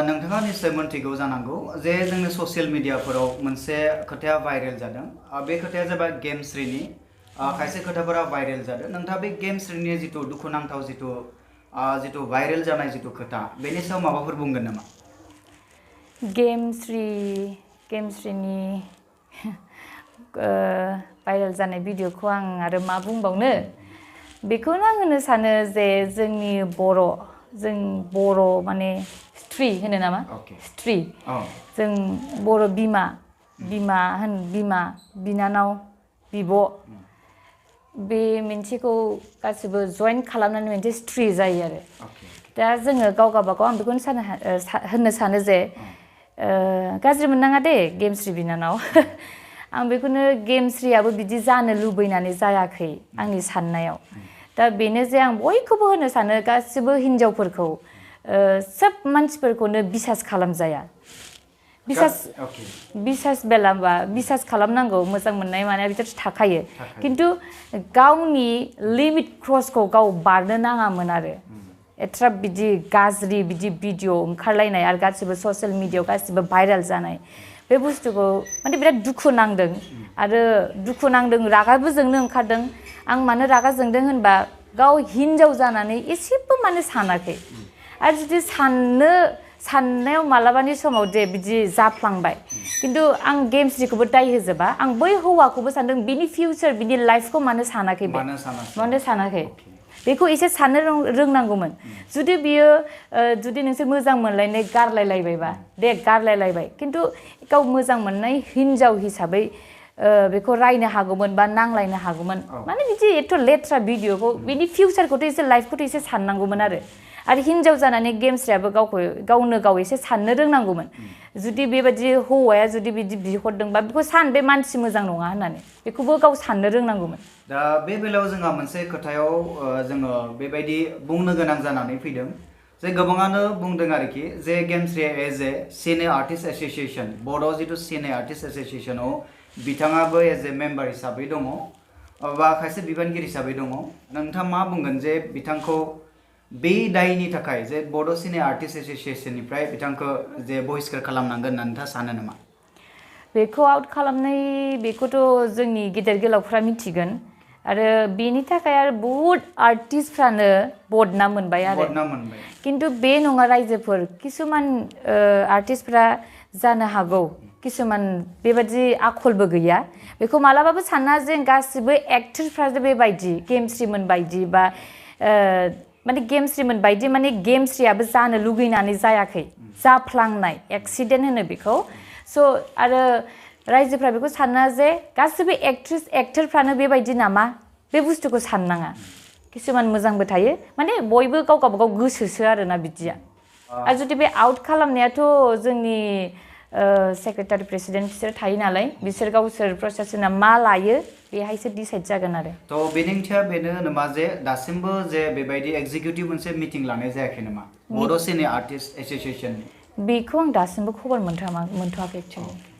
नोंथाङा निश्चय मोनथिगौ जानांगौ जे जोंनि ससियेल मिडियाफोराव मोनसे खोथाया भाइरेल जादों बे खोथाया जाबाय गेमस्रिनि खायसे खोथाफोरा भाइरेल जादों नोंथाङा बे गेमस्रिनि जिथु दुखुनांथाव जिथु भाइरेल जानाय जिथु खोथा बेनि सायाव माबाफोर बुंगोन नामा गेमस्रिनि भाइरेल जानाय भिडिअखौ आं आरो मा बुंबावनो बेखौनो आं होननो सानो जे जोंनि बर' माने स्त्री होनो नामा स्त्री जों बर' बिमा बिनानाव बिब' बे मोनसेखौ गासिबो जइन खालामनानै मोनसे स्त्री जायो आरो दा जोङो गाव गावबागाव आं बेखौनो होननो सानो जे गाज्रि मोननाङा दे गेमस्रि बिनानाव आं बेखौनो गेमस्रियाबो बिदि जानो लुबैनानै जायाखै आंनि साननायाव दा बेनो जे आं बयखौबो होनो सानो गासिबो हिनजावफोरखौ सोब मानसिफोरखौनो बिसास खालामजाया बिसास बेलाबा बिसास खालामनांगौ मोजां मोननाय मानाया बिदि थाखायो खिन्थु गावनि लिमिट क्रसखौ गाव बारनो नाङामोन आरो एट्रा बिदि गाज्रि बिदि भिडिअ ओंखारलायनाय आरो गासिबो ससियेल मिडियायाव गासिबो भाइरेल जानाय बे बुस्थुखौ माने बिराद दुखु नांदों आरो दुखु नांदों रागाबो जोंनो ओंखारदों आं मानो रागा जोंदों होनबा गाव हिनजाव जानानै एसेबो माने सानाखै आरो जुदि साननायाव मालाबानि समाव जे बिदि जाफ्लांबाय खिन्थु आं गेमस्रिखौबो दाय होजोबा आं बै हौवाखौबो सानदों बिनि फिउचार बिनि लाइफखौ मानो सानाखै बेखौ एसे साननो रोंनांगौमोन जुदि बियो जुदि नोंसोर मोजां मोनलायनाय गारलायलायबायबा दे गारलायलायबाय खिन्थु गाव मोजां मोननाय हिनजाव हिसाबै बेखौ रायनो हागौमोन बा नांलायनो हागौमोन माने बिदि एथ' लेथ्रा भिडिअखौ बिनि फिउचारखौथ' एसे लाइफखौथ' एसे साननांगौमोन आरो हिनजाव जानानै गेमस्रियाबो गावनो गाव एसे साननो रोंनांगौमोन जुदि बेबायदि हौवाया जुदि बिदि बिहरदोंबा बेखौ बे मानसि मोजां नङा होननानै बेखौबो गाव साननो रोंनांगौमोन दा बे बेलायाव जोंहा मोनसे खोथायाव जोङो बेबायदि बुंनो गोनां जानानै फैदों जे गोबाङानो बुंदों आरोखि जे गेमस्रिया as a cine artist association Boro' जिथु सिने आर्टिस्ट एसोसिएशनाव बिथाङाबो एज ए मेम्बार हिसाबै दङ बा खायसे बिबानगिरि हिसाबै दङ नोंथाङा मा बुंगोन जे बिथांखौ बे दायनि थाखाय जे बड' सिने आर्टिस्ट एसोसिएशननिफ्राय बिथांखौ जे बहिष्कार खालामनांगोन होनना नोंथाङा सानो नामा बेखौ आउट खालामनाय बेखौथ' जोंनि गेदेर गोलावफ्रा मिथिगोन आरो बेनि थाखाय आरो बहुद आर्टिस्टफ्रानो बदनाम मोनबाय आरो खिन्थु बे नङा रायजोफोर किसुमान आर्टिस्टफ्रा जानो हागौ किसुमान बेबादि आखलबो गैया बेखौ मालाबाबो साना जे गासिबो एक्टरफ्रा बेबायदि गेमस्रिमोन बायदि बा माने गेमस्रिमोन बायदि माने गेमस्रियाबो जानो लुगैनानै जायाखै जाफ्लांनाय एक्सिडेन्ट होनो बेखौ स' आरो रायजोफ्रा बेखौ साना जे गासिबो एक्टरफ्रानो बेबायदि नामा बे बुस्थुखौ साननाङा किसुमान मोजांबो थायो माने बयबो गाव गावबागाव गोसोसो आरोना बिदिया आरो जुदि बे आउट खालामनायाथ' जोंनि सेक्रेटारि प्रेसिडेन्ट बिसोर थायो नालाय बिसोर गावसोर प्रशासना मा लायो बेहायसो डिसाइड जागोन आरो थ' बेनिंथिया बेनो नामा जे दासिमबो जे बेबायदि एक्जिकिउटिभ मोनसे मिटिं लानाय जायाखै नामा बड' सिने आर्टिस्ट एसोसिएशननि बेखौ आं दासिमबो खबर मोनथ'वाखै एक्चुवेलि